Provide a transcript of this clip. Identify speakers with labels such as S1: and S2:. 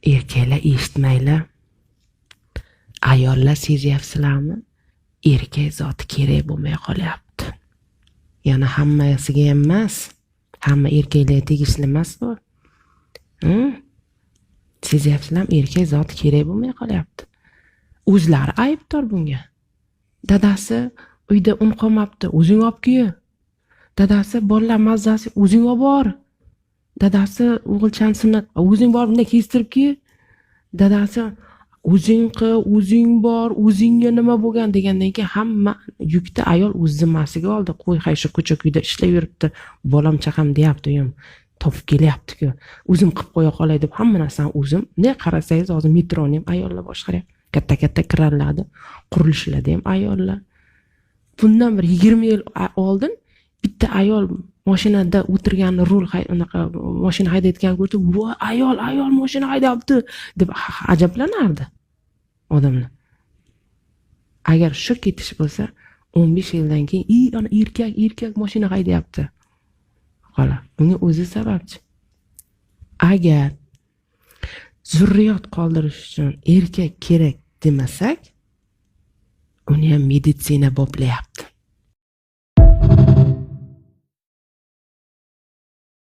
S1: Erkaklar, eshitmanglar. Ayollar, sezyapsizlarmi? Erkak zoti kerak bo'lmay qolyapti. Yana hammasiga ham emas, hamma erkaklarga tegishli emas bu. Sezyapsizlarmi? Erkak zoti kerak bo'lmay qolyapti. O'zlari aybdor bunga. Dadasi, uyda un qolmabdi, o'zing olib kel. Dadasi, bolalar mazzasi, o'zing olib bor. Dadasi, o'g'ilchani sunnat, o'zing borib bunday kestirib kel. Dadasi, o'zing qil, o'zing bor, o'zingga nima bo'lgan degandan keyin hamma yukni ayol o'z zimmasiga oldi. Qo'y, hay, shu ko'cha kuyda ishlab yuribdi, bolam chaqam deyapti, u ham topib kelyapti-ku, o'zim qilib qo'ya qolay deb hamma narsani o'zim. Ne qarasangiz, hozir metroni ham ayollar boshqaryapti, katta katta kranlarda, qurilishlarda ham ayollar. Bundan bir 20 yil oldin bitta ayol mashinada o'tirganini, rul unaqa mashina haydayotganini ko'rsa, "Voy, ayol, ayol mashina haydayapti" deb ajablanardi odamlar. Agar shu ketish bo'lsa, 15 yildan keyin i ana erkak mashina haydayapti, xolos. Bunga o'zi sababchi. Agar zurriyot qoldirish uchun erkak kerak demasak, uni ham meditsina boplayapti.